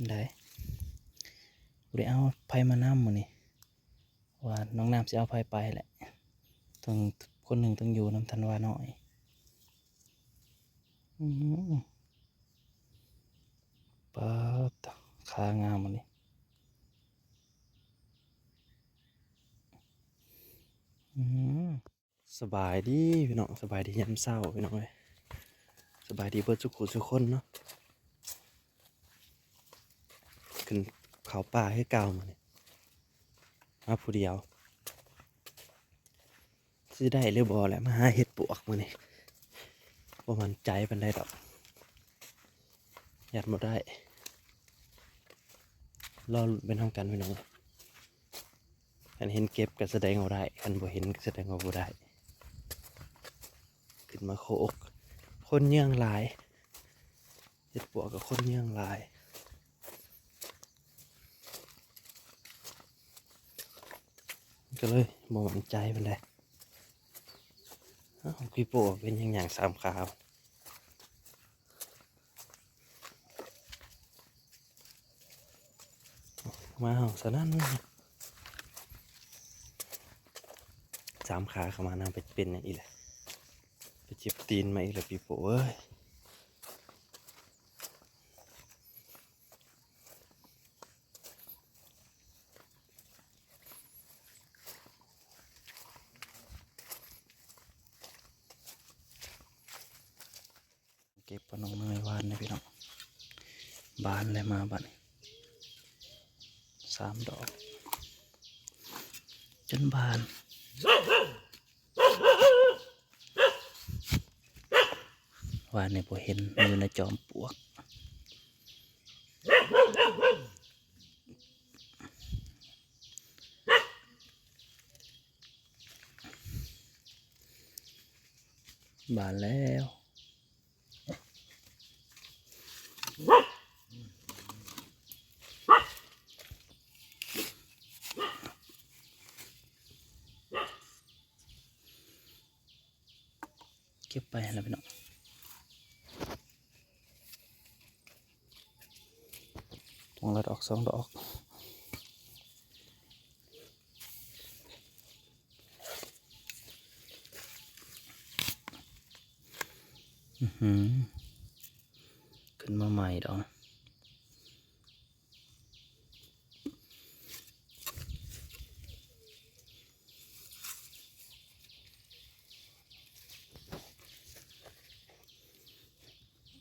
ໃດ ບໍ່ໄດ້ເອົາໃຜມານຳມື້ນີ້ ວ່ານ້ອງນ້ຳຊິເອົາໃຜໄປແຫຼະ ຕ້ອງ ຄົນໜຶ່ງຕ້ອງຢູ່ນຳທັນວານ້ອຍ. ອື ປາດ ຂາງາມອີ່ຫຼີ. ອື ສະບາຍດີພີ່ນ້ອງ ສະບາຍດີຍາມເຊົ້າພີ່ນ້ອງເອີຍ ສະບາຍດີເບິດສູ່ຜູ້ສູ່ຄົນເນາະ. ຂຶ້ນເຂົ້າປ່າຄືເກົ່າມື້ນີ້ ມາຜູ້ດຽວ ຊິໄດ້ຫຼືບໍ່ແຫຼະ ມາຫາເຫັດປວກມື້ນີ້ ບໍ່ໝັ້ນໃຈປານໃດດອກ ຢ້ານບໍ່ໄດ້ ລໍລຸ້ນໄປນຳກັນພີ່ນ້ອງ. ຄັນເຫັນເກັບກໍສະແດງວ່າໄດ້ ຄັນບໍ່ເຫັນກໍສະແດງວ່າບໍ່ໄດ້. ຂຶ້ນມາໂຄກ ຄົນເຍືອງຫຼາຍ ເຫັດປວກກໍຄົນເຍືອງຫຼາຍ ກໍເລີຍບໍ່ໝັ້ນໃຈປານໃດ. ອ້າວ ປີໂປ້ເປັນຫຍັງຍ່າງສາມຂາ? ມາເຮົາສະນັ້ນ ສາມຂາເຂົ້າມານຳ ໄປເປັນຫຍັງອີກແຫຼະ ໄປເຈັບຕີນມາອີກແລ້ວ ປີໂປ້ເອີຍ. ເກັບປານ້ອງເນີຍຫວານນີ້ພີ່ນ້ອງ ບານແລ້ວ ມາບາດນີ້ ສາມດອກ ຈົນບານ. ຫວານນີ້ບໍ່ເຫັນ ມັນຢູ່ໃນຈອມປວກ. ບານແລ້ວ ເກັບໄປຫັ້ນລະພີ່ນ້ອງ ຕ້ອງລັດອອກສອງດອກ. ອືຫື ຂຶ້ນມາໃໝ່ດອກ.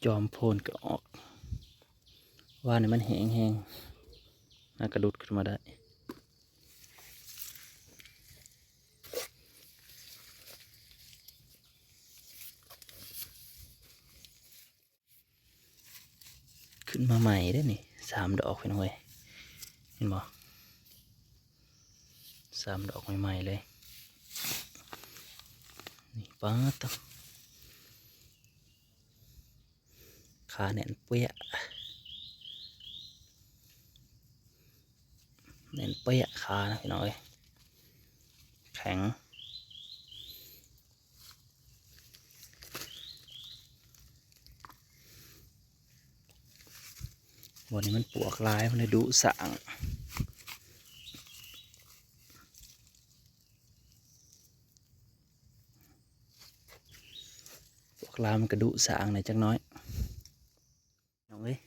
ຈອມໂພນກໍອອກ ວ່ານີ້ມັນແຫ້ງໆ ຫາກະດຸດຂຶ້ນມາໄດ້. ຂຶ້ນມາໃໝ່ເດ້ນີ້ ສາມດອກພີ່ນ້ອງເອີຍ ເຫັນບໍ່? ສາມດອກໃໝ່ໆເລີຍ ນີ້ ປາດໂທ້ ຂາແໜ້ນເປຍະ ແໜ້ນເປຍະຂານະພີ່ນ້ອງເອີຍ ແຂງ. ບ່ອນນີ້ມັນປວກຫຼາຍ ມັນເລີຍດຸສ້າງ ປວກຫຼາຍມັນກະດຸສ້າງແດ່ຈັກໜ້ອຍ. ນ້ອງເອີຍ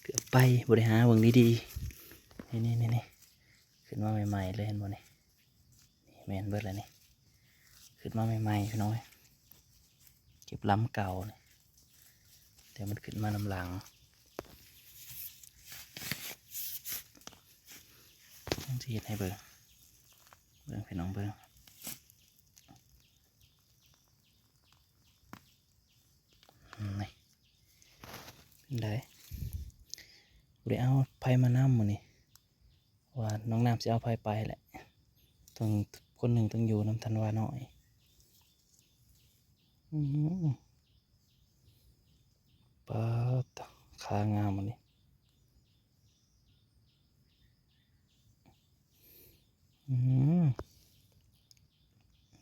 ເກືອບໄປ ບໍ່ໄດ້ຫາເບິ່ງດີໆ ນີ້ໆໆ ຂຶ້ນມາໃໝ່ໆເລີຍ ເຫັນບໍ່ນີ້? ນີ້ແມ່ນເບິດແລ້ວນີ້ ຂຶ້ນມາໃໝ່ໆ ພີ່ນ້ອງເອີຍ ເກັບລຳເກົ່ານີ້ ແຕ່ມັນຂຶ້ນມານຳຫຼັງ ຊິເຮັດໃຫ້ເບິ່ງ ເບິ່ງ ພີ່ນ້ອງເບິ່ງ. ນີ້ ເປັນໃດ ບໍ່ໄດ້ເອົາໃຜມານຳມື້ນີ້ ວ່ານ້ອງນ້ຳຊິເອົາໃຜໄປແຫຼະ ຕ້ອງ ຄົນໜຶ່ງຕ້ອງຢູ່ນຳທັນວານ້ອຍ. ອື ປາດໂທ້ ຂາງາມອີ່ຫຼີ. ອື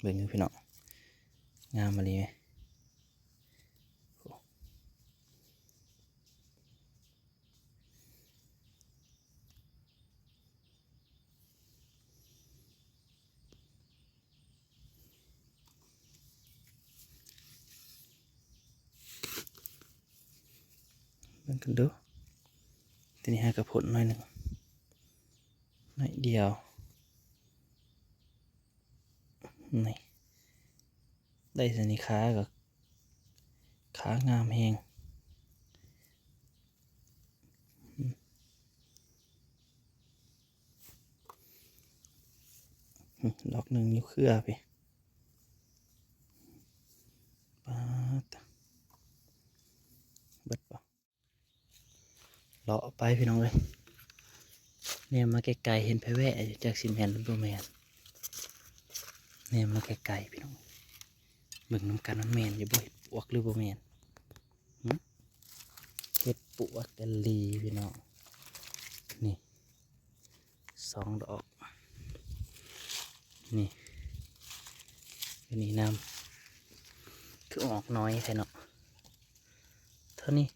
ເບິ່ງຢູ່ພີ່ນ້ອງ ງາມອີ່ຫຼີ ນີ້ ໂອ້ ນີ້ ກັນດູ ຕົວນີ້ຫາກະພົ້ນໜ້ອຍໜຶ່ງ ໜ້ອຍດຽວ ນີ້ ໄດ້ຊະນີ້ ຂາກະ ຂາງາມແຮງ. ດອກໜຶ່ງຢູ່ເຄືອພີ້ ປາດ ເບິດບໍ່? ເລາະໄປພີ່ນ້ອງເອີຍ ແນມມາໄກໆ ເຫັນໄຜແວະຢູ່ ຈັກຊິແມ່ນຫຼືບໍ່ແມ່ນ ແນມມາໄກໆ ພີ່ນ້ອງ ເບິ່ງນຳກັນ ມັນແມ່ນຢູ່ບໍ່ ເຫັດປວກຫຼືບໍ່ແມ່ນ? ຫຶ ເຫັດປວກອີ່ຫຼີພີ່ນ້ອງ ນີ້ສອງດອກ ນີ້ ຢູ່ນີ້ນຳ ຄືອອກໜ້ອຍແທ້ເນາະ ເທົ່ານີ້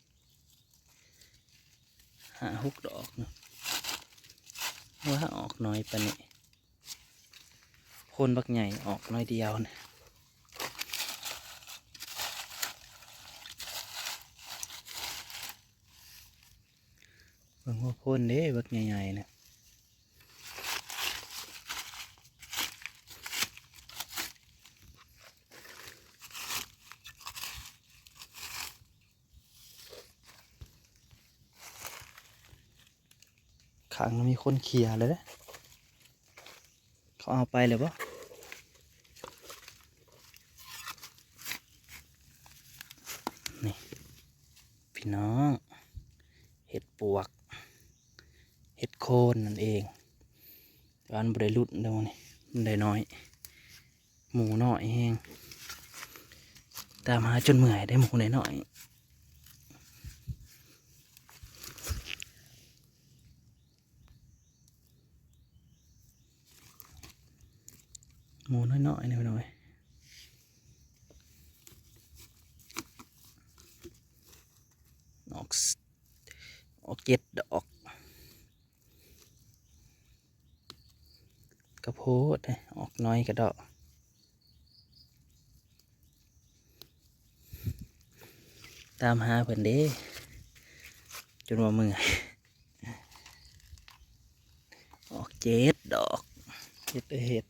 ຫ້າຫົກດອກເນາະ ວ່າອອກໜ້ອຍປານນີ້. ໂພນບັກໃຫຍ່ອອກໜ້ອຍດຽວນະ ເບິ່ງຫົວໂພນເດ້ ບັກໃຫຍ່ໆນະ. ຂ້າງນັ້ນມີຄົນເຄຍແລ້ວເດ້ ເຂົາເອົາໄປແລ້ວບໍ່? ນີ້ພີ່ນ້ອງ ເຫັດປວກ ເຫັດໂຄນນັ້ນເອງ ແຕ່ວ່າມັນບໍ່ໄດ້ລຸ້ນເດ້ມື້ນີ້ ມັນໄດ້ໜ້ອຍ. ໝູນ້ອຍແຮງ ຕາມຫາຈົນເມື່ອຍໄດ້ໝູນ້ອຍໆ. ໝູນ້ອຍໆ ນີ້ພີ່ນ້ອງເອີຍ ອອກ ອອກເຈັດດອກ. ກະໂພດເດ້ ອອກໜ້ອຍກະເດາະ ຕາມຫາເພິ່ນເດ້ ຈົນວ່າເມື່ອຍ ອອກເຈັດດອກ ເຫັດເອີຍເຫັດ.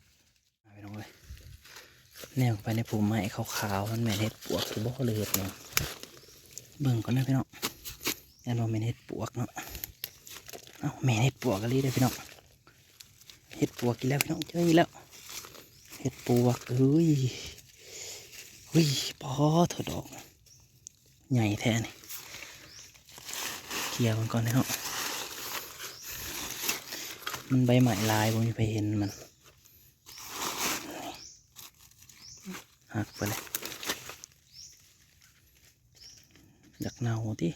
ພີ່ນ້ອງເອີຍ ແນມເຂົ້າໄປໃນພຸ່ມໄມ້ຂາວໆ ມັນແມ່ນເຫັດປວກຫຼືບໍ່ ຫຼືເຫັດຫຍັງ ເບິ່ງກ່ອນເດີພີ່ນ້ອງ ຢ້ານວ່າແມ່ນເຫັດປວກເນາະ. ເອົ້າ ແມ່ນເຫັດປວກອີ່ຫຼີເດ້ພີ່ນ້ອງ ເຫັດປວກອີກແລ້ວພີ່ນ້ອງ ເຈີອີກແລ້ວ ເຫັດປວກ ເອີຍ ອຸ້ຍ ປາດໂທ້ ດອກໃຫຍ່ແທ້ນີ້. ເຄຍມັນກ່ອນເນາະ ມັນໃບໄມ້ຫຼາຍ ບໍ່ມີໃຜເຫັນມັນ. ຫັກໄປເລີຍ ຢາກເນົ່າຕິ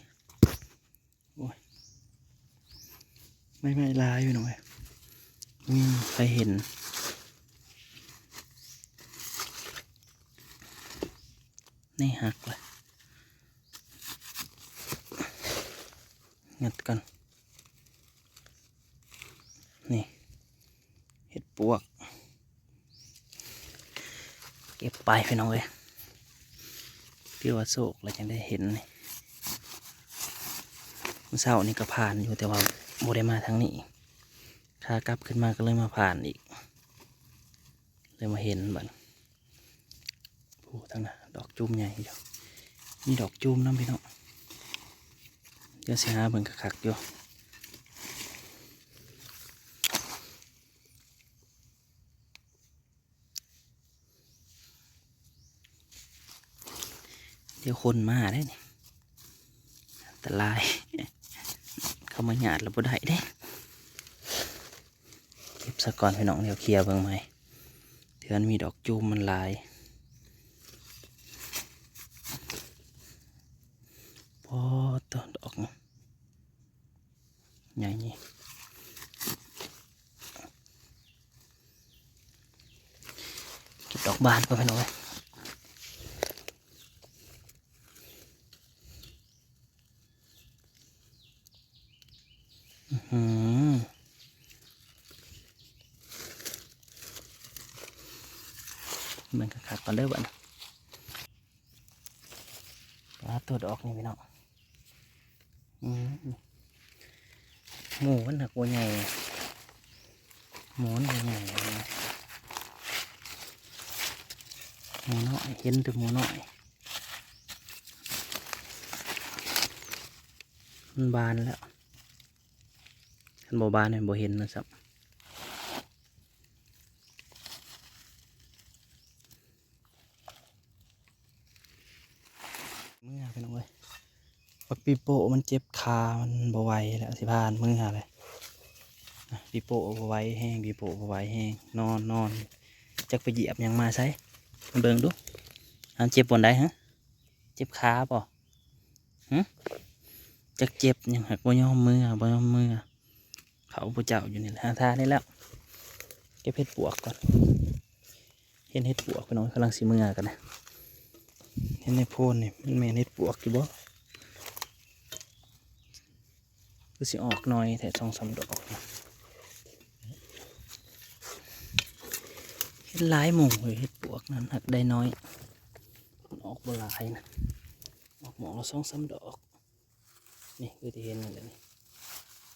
ໂອ້ຍ ໃບໄມ້ຫຼາຍພີ່ນ້ອງເອີຍ ບໍ່ມີໃຜເຫັນ ນີ້ຫັກລະ ງັດກ່ອນ ນີ້ ເຫັດປວກ ເກັບໄປພີ່ນ້ອງເອີຍ ຖືວ່າໂຊກແລ້ວຈັ່ງໄດ້ເຫັນນີ້. ມື້ເຊົ້ານີ້ກະຜ່ານຢູ່ ແຕ່ວ່າບໍ່ໄດ້ມາທາງນີ້ ຂາກັບຂຶ້ນມາກະເລີຍມາຜ່ານອີກ ເລີຍມາເຫັນບັດ ໂອ້ ທາງນັ້ນດອກຈູມໃຫຍ່ຢູ່ ມີດອກຈູມນຳພີ່ນ້ອງ ດຽວຊິຫາເບິ່ງຄັກໆຢູ່. ດຽວຄົນມາເດ້ນີ້ ອັນຕະລາຍ ເຂົາມາຫຍາດລະບໍ່ໄດ້ເດ້. ເກັບສາກ່ອນພີ່ນ້ອງ ດຽວເຄຍເບິ່ງໃໝ່ ເທື່ອມັນມີດອກຈູມມັນຫຼາຍ. ປາດໂທ້ ດອກໃຫຍ່ນີ້ ເກັບດອກບານກ່ອນພີ່ນ້ອງເອີຍ. ອື ເບິ່ງຄັກໆກ່ອນເດີບັດນີ້. ປາດໂທ້ ດອກນີ້ພີ່ນ້ອງ ອືມ ໝູມັນຫາກບໍ່ໃຫຍ່ ໝູມັນບໍ່ໃຫຍ່ ໝູນ້ອຍ ເຫັນແຕ່ໝູນ້ອຍ ມັນບານແລ້ວ ຄັນບໍ່ບານນີ້ບໍ່ເຫັນມັນຊ້ຳ. ເມືອພີ່ນ້ອງເອີຍ ບັກປີໂປ້ມັນເຈັບຂາ ມັນບໍ່ໄຫວແລ້ວ ຊິພາມັນເມືອແຫຼະ. ນະ ປີໂປ້ບໍ່ໄຫວແຮງ ປີໂປ້ບໍ່ໄຫວແຮງ ນອນ ນອນ ຈັກໄປຢຽບຫຍັງມາໃສ ເບິ່ງດູ ມັນເຈັບບ່ອນໃດຫະ? ເຈັບຂາບໍ່? ຫຶ ຈັກເຈັບຫຍັງ ຫາກບໍ່ຍອມເມືອ ບໍ່ຍອມເມືອ ເຂົາຜູ້ເຈົ້າຢູ່ນີ້ແຫຼະ ຫາທ່ານີ້ແຫຼະ. ເກັບເຫັດປວກກ່ອນ ເຫັນເຫັດປວກພີ່ນ້ອງ ກຳລັງຊິເມືອກັນນະ. ເຫັນໃນໂພນນີ້ ມັນແມ່ນເຫັດປວກຢູ່ບໍ່? ຄືຊິອອກໜ້ອຍແທ້ ສອງສາມດອກ. ເຫັນຫຼາຍໝູ່ເລີຍ ເຫັດປວກນັ້ນຫາກໄດ້ໜ້ອຍ ມັນອອກບໍ່ຫຼາຍນະ ອອກໝໍ່ລະສອງສາມດອກ. ນີ້ຄືທີ່ເຫັນນັ້ນແຫຼະ ນີ້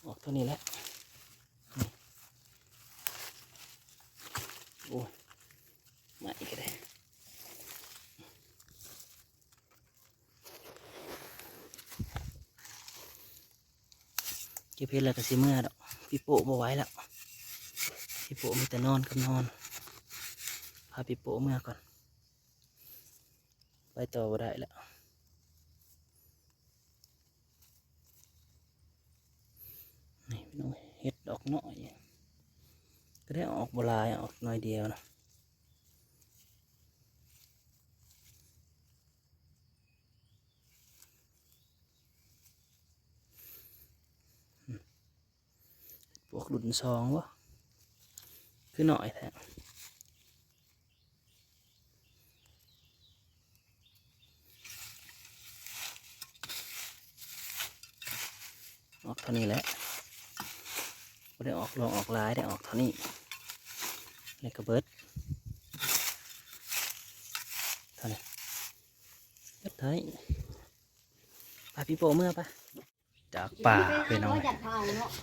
ອອກເທົ່ານີ້ແຫຼະ ນີ້. ໂອ້ຍ ໄມ້ກໍໄດ້ ເກັບເຫັດແລ້ວກໍຊິເມືອດອກ ປີໂປ້ບໍ່ໄຫວແລ້ວ ປີໂປ້ມີແຕ່ນອນກັບນອນ ພາປີໂປ້ເມືອກ່ອນ ໄປຕໍ່ບໍ່ໄດ້ແລ້ວ. ນີ້ພີ່ນ້ອງ ເຫັດດອກນ້ອຍ ກໍໄດ້ອອກບໍ່ຫຼາຍ ອອກໜ້ອຍດຽວນະ. ປວກລຸ້ນສອງບໍ່ ຄືໜ້ອຍແທ້ ອອກເທົ່ານີ້ແຫຼະ ບໍ່ໄດ້ອອກຫຼວງອອກຫຼາຍ ໄດ້ອອກເທົ່ານີ້ ແລ້ວກໍເບິດເທົ່ານີ້ ເບິດເທົ່ານີ້. ໄປ ປີໂປ້ເມືອໄປ. ຈາກປ່າພີ່ນ້ອງ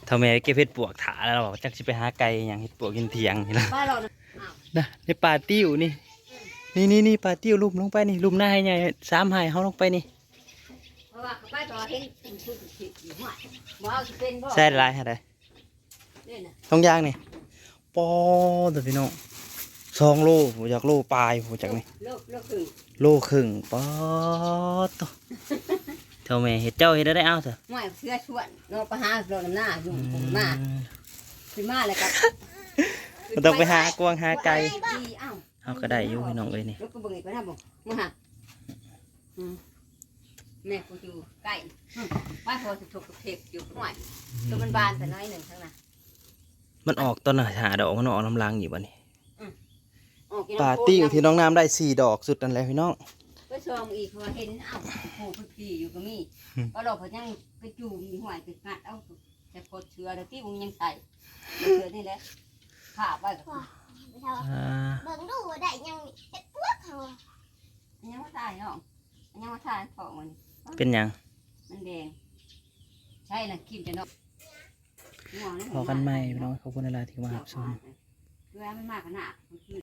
ເຖົ້າແມ່ເກັບເຫັດປວກຖ້າແລ້ວ ຈັກຊິໄປຫາໄກ່ຫຍັງ ເຫັດປວກຢູ່ຖຽງນີ້ລະ ນະ ໃນປ່າຕິ້ວນີ້ ນີ້ໆໆ ປ່າຕິ້ວ ລຸ່ມລົງໄປນີ້ ລຸ່ມນາໃຫ້ໃຫຍ່ ສາມໄຮ່ເຮົາລົງໄປນີ້ ໃສ່ຫຼາຍຫັ້ນໃດ ຖົງຢາງນີ້ ປາດໂທ້ ພີ່ນ້ອງ ສອງໂລ ບໍ່ຈັກໂລປາຍ ບໍ່ຈັກນີ້ ໂລ ໂລເຄິ່ງ ໂລເຄິ່ງ ປາດໂທ້ ເຖົ້າແມ່ເຮັດ ເຈົ້າເຮັດແນວໃດເອົາຊະ ຫ້ວຍ ເສືອຊວນເນາະ ໄປຫາເລາະນຳນາຢູ່ ອືມ ມາ ຂຶ້ນມາແລ້ວກໍ ບໍ່ຕ້ອງໄປຫາກວາງຫາໄກ່ ໄປ ເຮົາກໍໄດ້ຢູ່ພີ່ນ້ອງເອີຍນີ້ ເຮົາກໍເບິ່ງອີກກ່ອນນະ ບໍ່ ມາຫາ ອືມ ແມ່ກູຢູ່ໃກ້ ອືມ ໄປ ພໍຊິທົກເທກຢູ່ ຫ້ວຍ ໂຕມັນບານໄປໜ້ອຍໜຶ່ງທາງນັ້ນ ມັນອອກຕອນຫ້າດອກ ມັນອອກນຳຫຼັງຢູ່ບັດນີ້ ອືມ ອອກຢູ່ ປ່າຕິ້ວທີ່ນ້ອງນ້ຳໄດ້ສີ່ດອກສຸດນັ້ນແຫຼະພີ່ນ້ອງ ໄປສ່ອງອີກ ເພາະວ່າເຫັນ ເອົ້າ ຜູ້ເພິ່ນຂີ່ຢູ່ກໍມີ ອືມ ປາຫຼອບເພິ່ນຍັງໄປຈູ້ມີຫ້ວຍ ໄປງັດເອົາ ແຕ່ກົດເສືອແລ້ວຕິ ມັນຍັງໃສ່ເສືອນີ້ແຫຼະ ຄາບໄວ້ກໍຄື ອ່າ ເບິ່ງດູວ່າໄດ້ຫຍັງ ເຮັດປວກເຂົາ ຍັງວ່າຕາຍເນາະ ຍັງວ່າຕາຍເພາະມັນ ເປັນຫຍັງ ມັນແດງ ໃຊ່ລະ ກິນຈະເນາະ ພໍ້ກັນໃໝ່ພີ່ນ້ອງ ຂອບຄຸນຫຼາຍໆທີ່ມາຮັບຊົມ ເວລາມັນມາກໍໜ້າ ມັນຄື